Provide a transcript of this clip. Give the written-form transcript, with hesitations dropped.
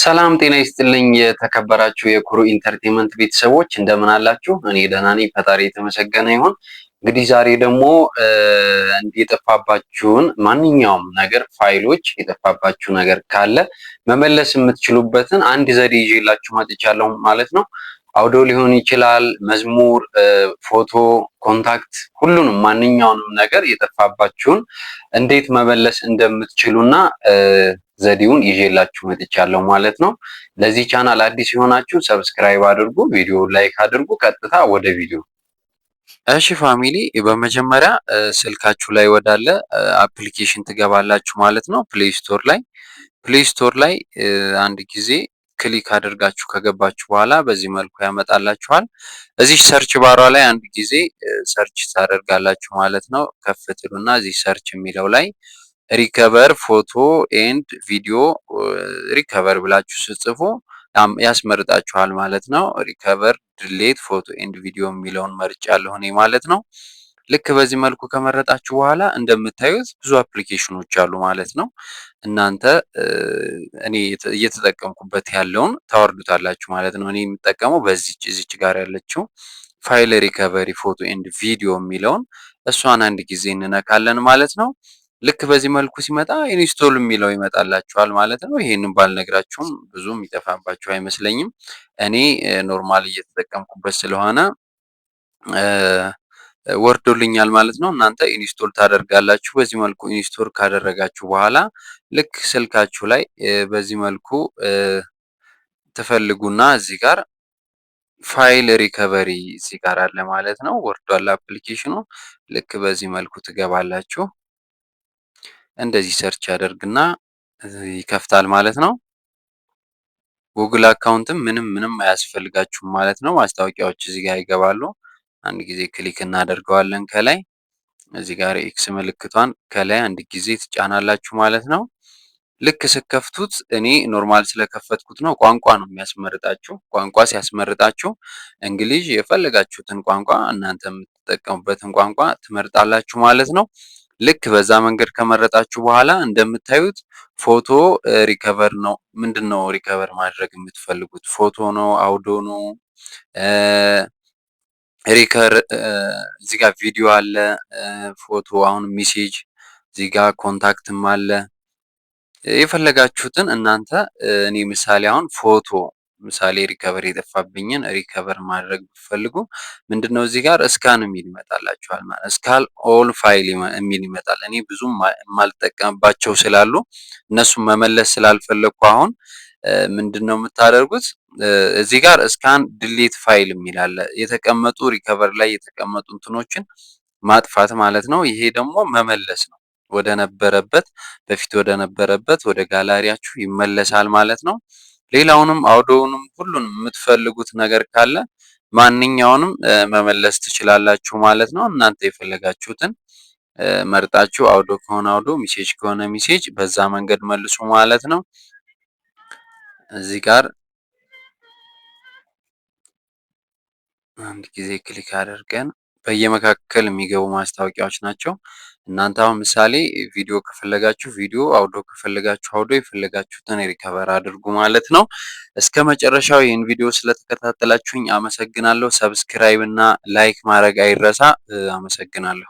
ሰላም ጤና ይስጥልኝ። የተከበራችሁ የኩሩ Entertainment ቤተሰቦች እንደምን አላችሁ? እኔ ደህና ነኝ፣ ፈጣሪ የተመሰገነ ይሁን። እንግዲህ ዛሬ ደግሞ የጠፋባችሁን ማንኛውም ነገር፣ ፋይሎች የጠፋባችሁ ነገር ካለ መመለስ የምትችሉበትን አንድ ዘዴ ይዤላችሁ መጥቻለሁ ማለት ነው። አውዶ ሊሆን ይችላል፣ መዝሙር፣ ፎቶ፣ contact፣ ሁሉንም ማንኛውንም ነገር የጠፋባችሁን እንዴት መመለስ እንደምትችሉና ዘዴውን ይዤላችሁ መጥቻለሁ ማለት ነው። ለዚህ ቻናል አዲስ የሆናችሁ subscribe አድርጉ፣ ቪዲዮ like አድርጉ። ቀጥታ ወደ ቪዲዮ። እሺ family፣ በመጀመሪያ ስልካችሁ ላይ ወዳለ application ትገባላችሁ ማለት ነው። Play Store ላይ፣ Play Store ላይ አንድ ጊዜ click አድርጋችሁ ከገባችሁ በኋላ በዚህ መልኩ ያመጣላችኋል። እዚህ search bar ዋ ላይ አንድ ጊዜ search ታደርጋላችሁ ማለት ነው። ከፍ ትሉና እዚህ search የሚለው ላይ recover photo and video recover ብላችሁ ስትጽፉ ያስመርጣችኋል ማለት ነው። Recover delete photo and video የሚለውን መርጫለሁ እኔ ማለት ነው። ልክ በዚህ መልኩ ከመረጣችሁ በኋላ እንደምታዩት ብዙ application ኖች አሉ ማለት ነው። እናንተ እኔ እየተጠቀምኩበት ያለውን ታወርዱታላችሁ ማለት ነው። እኔ የምጠቀመው በዚች እዚች ጋር ያለችው file recovery photo and video የሚለውን እሷን አንድ ጊዜ እንነካለን ማለት ነው። ልክ በዚህ መልኩ ሲመጣ install የሚለው ይመጣላችኋል ማለት ነው። ይሄንን ባልነግራችሁም ብዙም የሚጠፋባችሁ አይመስለኝም። እኔ normal እየተጠቀምኩበት ስለሆነ ወርዶልኛል ማለት ነው። እናንተ install ታደርጋላችሁ። በዚህ መልኩ install ካደረጋችሁ በኋላ ልክ ስልካችሁ ላይ በዚህ መልኩ ትፈልጉና እዚህ ጋር file recovery እዚህ ጋር አለ ማለት ነው። ወርዷል application ኑ። ልክ በዚህ መልኩ ትገባላችሁ። እንደዚህ search ያደርግና ይከፍታል ማለት ነው። Google account ም ምንም ምንም አያስፈልጋችሁም ማለት ነው። ማስታወቂያዎች እዚህ ጋር ይገባሉ። አንድ ጊዜ click እናደርገዋለን። ከላይ እዚህ ጋር X ምልክቷን ከላይ አንድ ጊዜ ትጫናላችሁ ማለት ነው። ልክ ስትከፍቱት፣ እኔ normal ስለከፈትኩት ነው፣ ቋንቋ ነው የሚያስመርጣችሁ። ቋንቋ ሲያስመርጣችሁ እንግሊዝ፣ የፈለጋችሁትን ቋንቋ፣ እናንተ የምትጠቀሙበትን ቋንቋ ትመርጣላችሁ ማለት ነው። ልክ በዛ መንገድ ከመረጣችሁ በኋላ እንደምታዩት ፎቶ recover ነው። ምንድን ነው recover ማድረግ የምትፈልጉት? ፎቶ ነው፣ አውዶ ነው፣ recover እዚህ ጋር ቪዲዮ አለ፣ ፎቶ፣ አሁን message፣ እዚህ ጋር contact ም አለ። የፈለጋችሁትን እናንተ፣ እኔ ምሳሌ አሁን ፎቶ ምሳሌ recover የጠፋብኝን recover ማድረግ ብትፈልጉ ምንድነው እዚህ ጋር scan የሚል ይመጣላችኋል ማለት scan all file የሚል ይመጣል። እኔ ብዙም የማልጠቀምባቸው ስላሉ እነሱን መመለስ ስላልፈለግኩ አሁን ምንድነው የምታደርጉት? እዚህ ጋር scan delete file የሚል አለ። የተቀመጡ recover ላይ የተቀመጡ እንትኖችን ማጥፋት ማለት ነው። ይሄ ደግሞ መመለስ ነው። ወደ ነበረበት፣ በፊት ወደ ነበረበት ወደ ጋላሪያችሁ ይመለሳል ማለት ነው። ሌላውንም አውዶውንም ሁሉንም የምትፈልጉት ነገር ካለ ማንኛውንም መመለስ ትችላላችሁ ማለት ነው። እናንተ የፈለጋችሁትን መርጣችሁ አውዶ ከሆነ audio፣ message ከሆነ message በዛ መንገድ መልሱ ማለት ነው። እዚህ ጋር አንድ ጊዜ click አድርገን በየመካከል የሚገቡ ማስታወቂያዎች ናቸው። እናንተ አሁን ምሳሌ ቪዲዮ ከፈለጋችሁ ቪዲዮ፣ አውዶ ከፈለጋችሁ አውዶ፣ የፈለጋችሁትን recover አድርጉ ማለት ነው። እስከ መጨረሻው ይህን ቪዲዮ ስለተከታተላችሁኝ አመሰግናለሁ። Subscribe እና like ማድረግ አይረሳ። አመሰግናለሁ።